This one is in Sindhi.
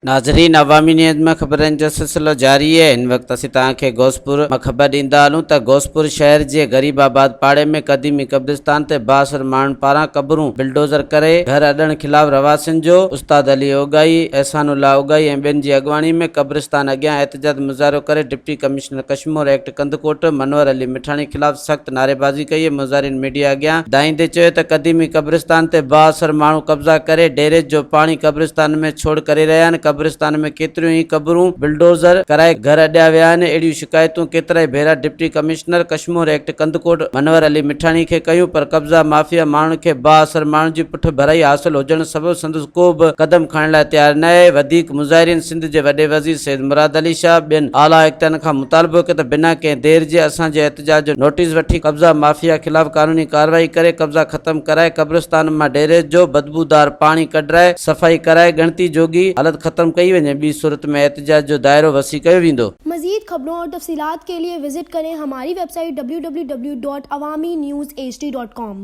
ناظرين عوامي نيوز ۾ خبرن جو سلسلو جاري آهي هن وقت اسين توهان کي غوثپور مان خبر ڏيندا هلون ته غوثپور شهر جي غريب آباد پاڙي ۾ قديمي قبرستان تي بااثر ماڻهن پاران قبرون بلڊوزر ڪري گهر اڏڻ خلاف رهواسين جو استاد علي اوڳاهي، احسان الله اوڳاهي ۽ ٻين جي اڳواڻي ۾ قبرستان اڳيان احتجاج مظاهرو ڪري deputy commissioner Kashmore act Kandhkot Munawar Ali Mithani خلاف سخت نعريبازي ڪئي مظاهرين ميڊيا اڳيان دانهيندي چيو ته قديمي قبرستان تي بااثر ماڻهو قبضا ڪري ڊيريج جو پاڻي قبرستان ۾ ڇوڙ ڪري رهيا آهن، قبرستان ۾ ڪيتريون ئي قبرون بلڊوزر ڪرائي گهر اڏيا ويا آهن، اهڙيون شڪايتون ڪيترائي ڀيرا deputy commissioner Kashmore act Kandhkot Munawar Ali Mithani کي ڪيون پر قبضا مافيا ماڻهن کي بااثر ماڻهن جي پٺڀرائي حاصل هجڻ سبب سندس ڪو به قدم کڻڻ لاء تيار نه آهي، وڌيڪ مظاهرين سنڌ جي وڏي وزير سيد مراد علي شاهه ٻين اعليٰ اختيارين کان مطالبو ڪيو ته بنا ڪنهن دير جي اسان جي احتجاج جو نوٽيس وٺي قبضا مافيا خلاف قانوني ڪارروائي ڪري قبضا ختم ڪرائي قبرستان مان ڊيريج جو بدبودار پاڻي ڪڍرائي صفائي ڪرائي ڳڻتي جوڳي حالت ختم ڪئي وڃي ٻي صورت ۾ احتجاج جو دائرو وسيع ڪيو ويندو. مزيد خبرون اور تفصيلات کے لئے وزٽ ڪرين ھماري web site www.awamiNewsHD.com.